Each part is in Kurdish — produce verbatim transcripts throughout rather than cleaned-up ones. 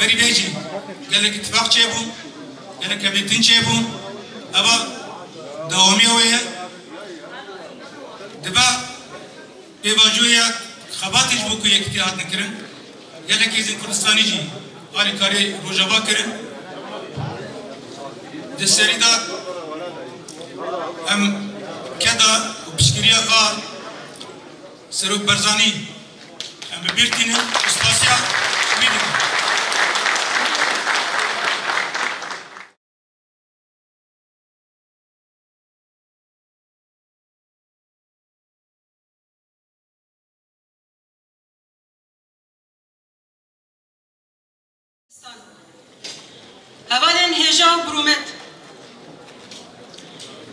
Serî vê jî gelek îtifaq çêbû, gelek hevdîtin çêbû. Eva dewamiya wê ye. Dibe pêvajoya xebatê ji bo ku yekîtî hatin kirin. Gelek hêzên Kurdistanî jî alîkarî Rojava kirin. Di serî de em keda û piştgiriya xwe Serok Barzanî em bi bîr tînin û spasiya wî dikin. Hevalên hêja û birûmet,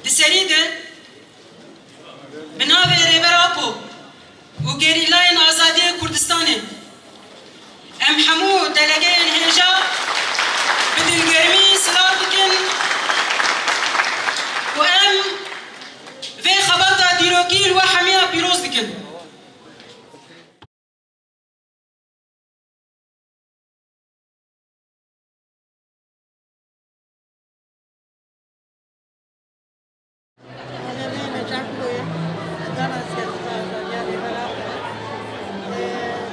di serî de bi navê Rêber Apo û gerîlayên azadiyê Kurdistanê, em hemû delegeyên hêja bi dilgermî silav dikin û em vê xebata dîrokî li we hemiya pîroz dikin. Hevê me Çankolo ye, dana siyaseta azadiya Rêber Apo.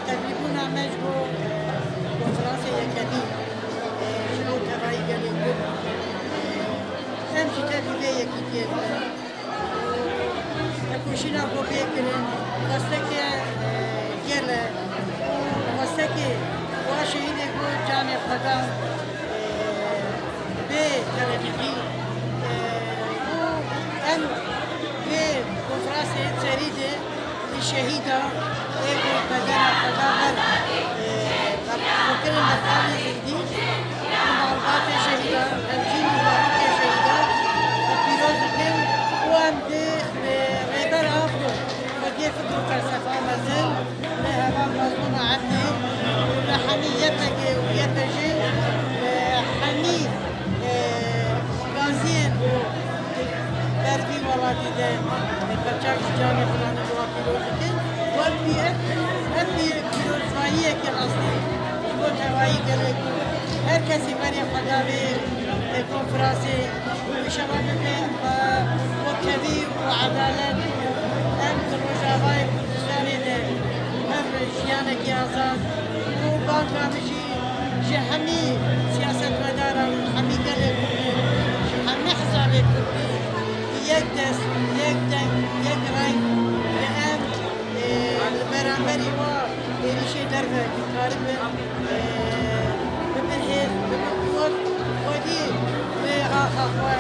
Tevlîbûna me ji bo konferansê yekemîn, ji bo tevayî gelê Kurd. Em jî tevî vê yekîtiyê dibin. Tekoşîna ku pê kirin, xwestekê, e, gel e, xwestekê wa şehîdê ku canê xwe da, e, bê telemîqî, e, û em vê konferansê serî de li şehîda ê ku bedena xwe da ber, e, ber, xwe kirin berxanê zindî. Malbatê şehîdan, hevjîn û zarokê şehîdan pîroz dikin û em di, e, Rêber Apo xwediyê fikr û felsefa mezin, li heval Mazlûm Ebdî û li hemî Y P G û Y P J, e, hemî, e, gaziyên û ber vî welatî de, e, perçak ji canê xwe dane, bi wan pîroz dikin. Wek wî ev, ev pî-, pîrozbahiyeke rastî ji bo tevayî gelê Kurd. Her kesî berê xwe da vê, e, konferansê. Înşallah bibe, e, wekhevî û edalet. Em di Rojavayê Kurdistanê de hev jiyanekî azad û banga min jî ji hemî siyasetmedaran, hemî gelê Kurdî, ji hemî hizabê Kurdî, bi yek dest, yek deng, yek reng li em, e, li beramberî wa êrîşê derve karibin, e, bibin hêz, bibin quwet, xwedî vê axa xwe,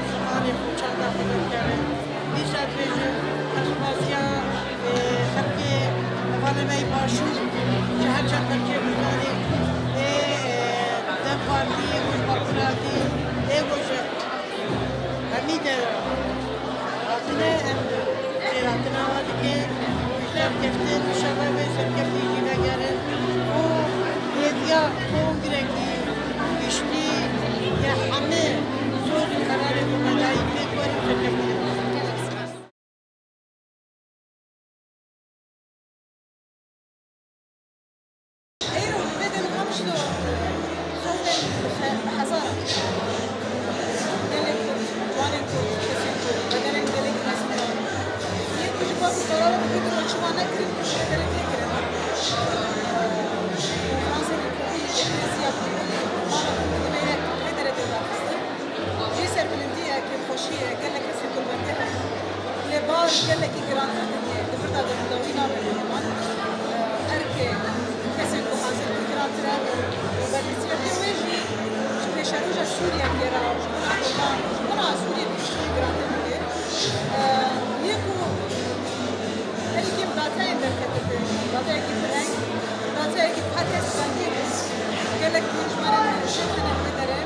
zimanê xwe, çanda xwe derkevin. Dîsa dibêjim, ez spasiya, e, xelkê hevalê me yê Başûr, ji her çend xelkê Kurdanê, ê, e, DEM Partî, ê ku ji Bakur hatî, ê ku ji hemî dera hatine, em jêhatina wan dikin û ji serkeftin, înşallah vê serkeftî jî vegerin û hêviya kongrekî giştî ya hemî soz û qerarê ku me dayî pêk werin serkeftî. Îro li vê demê Qamişlo xelkên bi hezaran, gelê Kurd, ciwanên Kurd, kesên Kurd, bedelên gelekî mezin de, yê ku ji ber ku qerara bi Kurd re çima nekirin, bi vê derê tê kirin. Konferansên Kurdî, Eklezya Kurdî, mala Kurdî dibe yek, vê derê tê daxistin. Jî serbilindî ye, kêfxweşî ye, gelek kesên gurbetê hebûn. Lê bar gelekî girantir didiyê, di vir de dibû dawî nabe lê wan. Erkê kesên ku hazir bûn girantir e. Berpirsiyetê wê jî ji pêşeroja Sûriyeyê re, ji bona Kurdan, ji bona Sûriyeyê gihiştinê girantir didiyê. Yê ku herî kêm datayên derketibû, datayekî fireng, datayekî ku her kes dibendiyê ku gelek hejmarên jin hene li vê derê.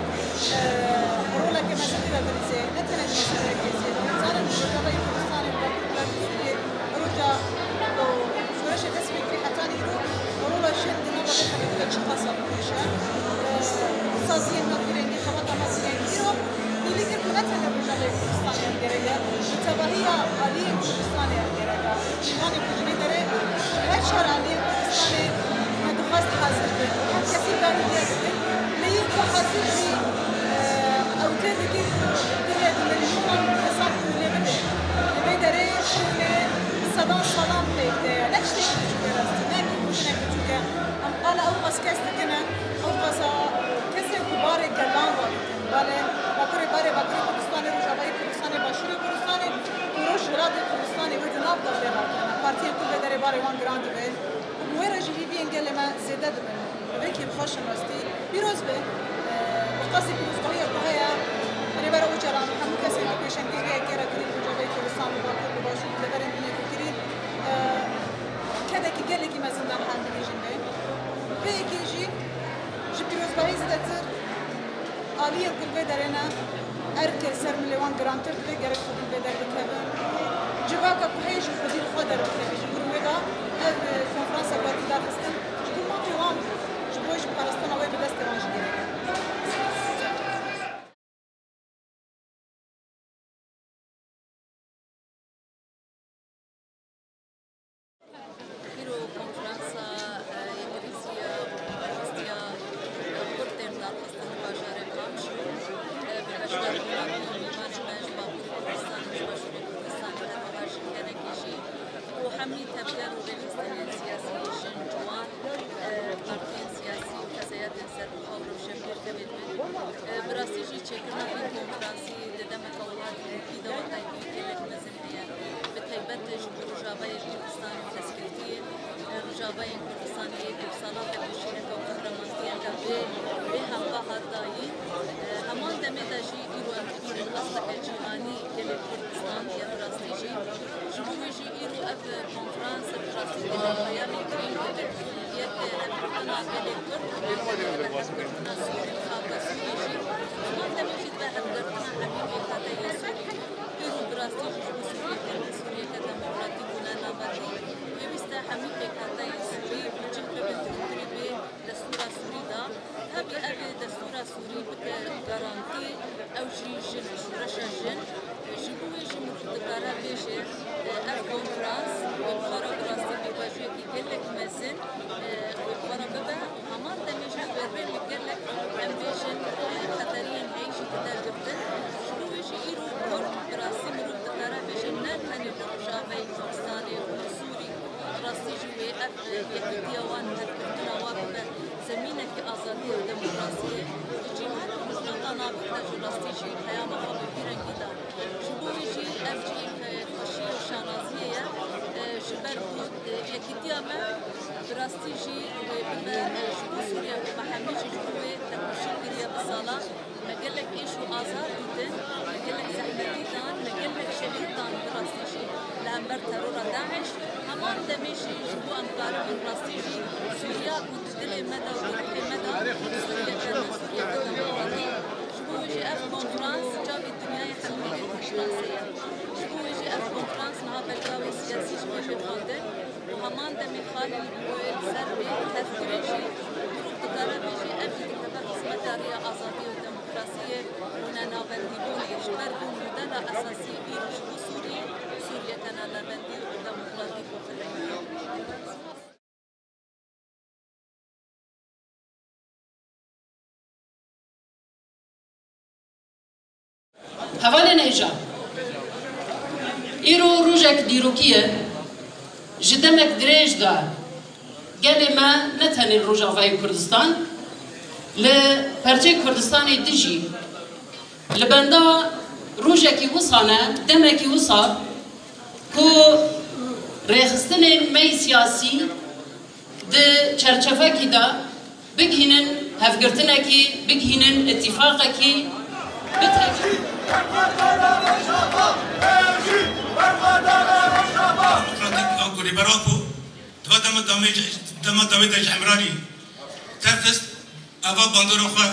Roleke mezin tê de dilîze, ne tenê di meseleyekê zêde. Em zanin Rojavayê Kurdistanê û Bakur Welatê Sûriyê roja ku şoreşê dest pê kirî hetanî îro, rola jin di nava vê xebata de çiqas a bi pêş e. Saziyên me vî rengî, xebata me vî rengî îro, îlî kir ku ne tenê Rojavayê Kurdistanê em gerek e. Bi tevahiya Ew tê dikir dilê bi milyonan kesan û lê bide. Li vê derê şûnê sedan salan pêk de ye. Ne tiştê biçûk e rastî, ne ku gotineke biçûk e. Em qala ew qas kes dikine, ew qasa kesê ku barê gelan radikin. Balê Bakurê, barê Bakurê Kurdistanê, Rojavayê Kurdistanê, Başûrê Kurdistanê û Rojhilatê Kurdistanê wê di nav de vê rakirine. Partiyên ku vê derê barê wan giran dibe û bi wê re jî hîviyên gelê me zêde dibin. Vekî bi xweş in rastî. Pîroz be, e, bi qasî pîrozbahiya ku heye, Rêber Ocalan û hemû kesên ku pêşengtî vê yekê re kirî li Rojavayê Kurdistan û Bakur û Başûr û deverên din yekê kirî, e, kedekî gelekî mezin derheq dibêjin be. Vê yekê jî ji pîrozbahî zêdetir aliyên ku li vê derê ne, erkê li ser milê wan girantir dibe, gerek xwedî li vê derdikevin. Civaka ku heye jî xwedî li xwe derbikeve. Ji bo wê de ev, e, konferansa ku hatî darxistin, ji bo mafê wan, ji bo jî parastina wê bi destê wan jî gerek e. Îro konferansa, e, yekirîsiya û rêxistiya, e, kurd tên darxistin li bajarê Qamişlo, e, bi beşdarbûna komîvanê me ji Bakurê Kurdistanê, ji Başûrê Kurdistanê, her wiha ji gelekî jî û hemî tevger û rêxistinên siyasî, jin, ciwan, e, partiyên siyasî û kesayetên serbixwe û rewşenbîr tevî dibin. E, bi rastî jî çêkirina vî konferansî di demeke wiha dîrokî de wekî gelek mezin heye. Bi taybet ji bo Rojavayê Kurdistanê û destgirtiyê, e, Rojavayên Kurdistanê yê ku bi salata ku şîreta û qehremantiya ke vê, vê hempa hat dayîn. E, heman demê de jî îro em dibînin asteke cîhanî gelê Kurdistan ye bi rastî jî. Ji bo wê jî îro ev konferans bi rastî gelek peyamên girîng dide. Yek hevgirtina gelê Kurd, hevgirtina Sûrî, xaka Sûrî jî. Heman demê jî dibe hevgirtina hemî pêkhateyên Sûrî. Îro bi rastî jî ji bo Sûriyeke, Sûriyeke demokratîk û ne navendî pêwîst e hemî pêkhateyên Sûrî bi cih bibin di hundirê vê destûra Sûrî de. Tabî ev ê destûra Sûrî bike garantî, ew jî jin, şoreşa jin. Ji bo wê jî mirov dikare bêje, ev konferans wê bi xwe re bi rastî pêvajoyekî gelek mezin, wê bi xwe re bibe. Heman demê jî wê rê li gelek, em bêjin, xeteriyên heyî jî dide girtin. Ji bo wê jî îro Kurd bi rastî mirov dikare bêje ne tenê li Rojavayê Kurdistanê û li Sûrî, bi rastî jî wê ev, e, yekîtiya wan, hevgirtina wan bibe zemînekî azadiyê û demokrasiyê. Li cîhan û Rojhilata Navîn de jî rastî jî peyama xwe bi vî rengî da. Ji bo wê jî ev cihê xweşiyê û şanaziyê ye, e, ji ber ku, e, yekîtiya me bi rastî jî wê bibe, e, ji bo Sûriye ku me hemî jî ji bo wê tekoşîn kiriye bi salan. Me gelek êş û azar dîtin, me gelek zehmetî dan, me gelek şehîd dan bi rastî jî li hember terora DAIŞ. Heman demê jî ji bo em karibin rastî jî Sûriya ku di dilê me de û di ruhê me de Sûriyeke ne, Sûriyeke demokratîk. Ji bo wê jî ev konferans çavê dinyayê hemû yê konferansê ye. Ji bo wê jî ev konferans niha belgawê siyasî ji wê pêk xwendin û heman demê xalê li bo wê li ser bê tevkirê jî mirov dikare bêjê ev jî dikeve xizmeta riya azadiyê û demokrasiyê û nenavendîbûnê ji ber ku modela esasî îro ji bo Sûriyê, Sûriyeke nenavendî û demokratîk û xelekî ye. Hevalên hêja, îro rojek dîrokî ye. Ji demek dirêj de gelê me ne tenê li Rojavayê Kurdistan, li perçeyê Kurdistanê din jî li benda rojekî wisa ne, demekî wisa ku rêxistinên me yî siyasî di çerçevekî de bigihînin hevgirtinekî, bigihînin îtîfaqekî, bite. Demokratîk a ku Rêber Apo di va dema dawê, dema dawê de ji Îmralî derxist, eva bandora xwe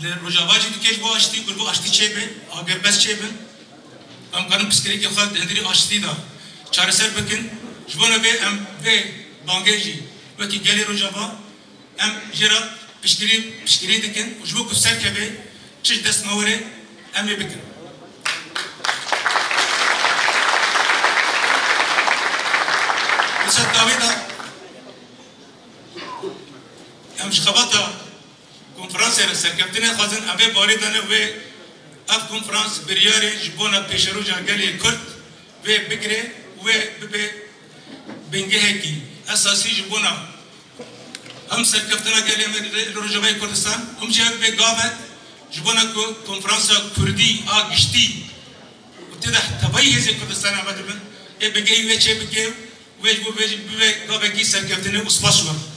li Rojava jî dike ji bo aştî, ku li bo aştî çêbe, agerbest çêbe. Em karin pirsgirêkê xwe di hundirê aştî de çareser bikin. Ji bona vê em vê bangê jî wekî gelê Rojava em jê re piştgirî, piştgirî dikin û ji bo ku serkeve çi ji dest me were em ê bikin. Li ser dawê de em ji xebata konferansê serkeftinê xwazin em vê barê de ne wê ev konferans biryarê ji bona pêşeroja gelê Kurd wê bigire, wê bibe bingehekî esasî ji bona hem serkeftina gelê me li Rojavayê Kurdistan, hem jî ev bibe gavek ji bona ku konferansa Kurdî a giştî û tê de tevayî hêzê Kurdistana me dibin, ê bingehî wê çê bike û wê ji bo vê jî bibe gavekî serkeftinê û spas ji we.